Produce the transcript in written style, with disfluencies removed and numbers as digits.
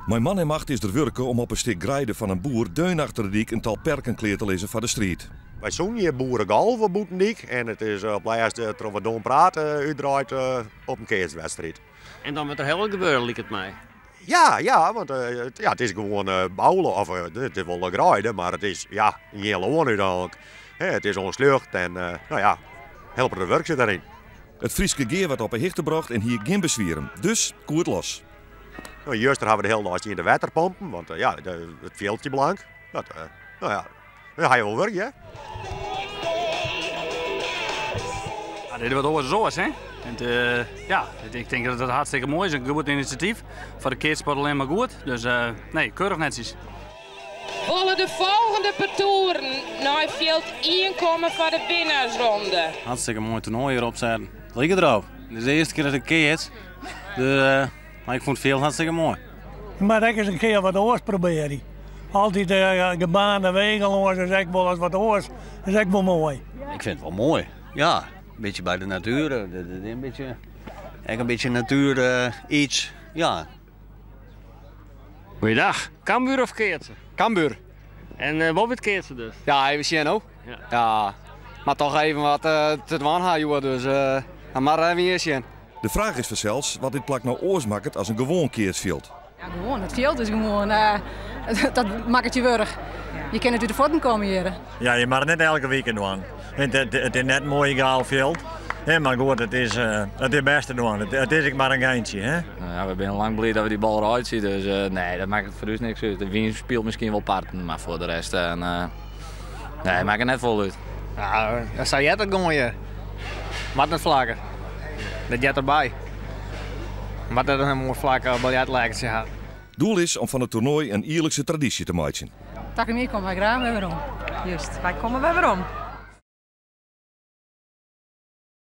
Mei man en macht is der wurke om op in stik greide fan in boer deun achter de dyk in tal perken klear te lizzen foar de striid. Wy soenen hjir boeregolf op bûtendyk en it is op lêst troch wat dom praat útdraaid op in keatswedstriid. En dan moat der hiel wat gebeure, liket my. Ja, ja, want ja, it is gewoan boule of it is wol in greide, mar it is ja, gjin lân úteinlik. It is oanslucht en no ja, hiel protte wurk sit deryn. It Fryske Gea waard op 'e hichte brocht en hie gjin beswieren, dus koe it los. No, juster hawwe we de hiele dei stien te wetterpompen, want ja, it fjild stie blank. Dat, no ja, dan ha je wol wurk, hear. Ja, dit is wat oars as oars, hè? En ja, ik tink dat it hartstikke moai is. In goed inisjatyf. Foar de keatssport allinne mar goed. Dus nee, keurich netsjes. Wolle de folgjende partoeren nei fjild ien komme foar de winnaarsronde. Hartstikke moai toernoai hjir opsetten. Liket derop. Dit is de earste kear dat ik keats. Dus, mar ik fûn it fjild hartstikke moai. Je moatte ek ris in kear wat oars probearje. Altyd de gebaande wegen lâns is ek wolris wat oars. Is ek wol moai. Ik fyn it wol moai. Ja, in bytsje by de natuer. In bytsje, ek in bytsje natuer iets. Ja. Goeiedag. Cambuur of keatsen? Cambuur. En wol by it keatsen dus? Ja, even sjen no. Ja. Ja. Mar toch even wat te dwaan ha hjoed, dus dan mar even hjir sjen. De fraach is fansels wat dit plak no oars makket as in gewoan keatsfjild. Ja, gewoan. It fjild is gewoan, dat makket je wurch. Je kinne net út de fuotten komme hjir. Ja, je moatte it net elke wike dwaan. It is net in moai egaal fjild. Mar goed, it is it bêst te dwaan. It is ek mar in geintsje. Hè? Nou ja, we binne lang bliid dat we dy bal reitsje, dus nee, dat makket foar ús niks út. De wyn spilet miskien wol parten, mar foar de rest, nee, makket net folle út. Ja, sa heart it gewoan hjir. Moat net flakker. Dat heart derby. Moat net in moai flak biljertlekkensje ha. Doel is om fan it toernoai in jierlikse tradysje te meitsjen. Takom jier komme wy graach wer werom. Just, wy komme wer werom.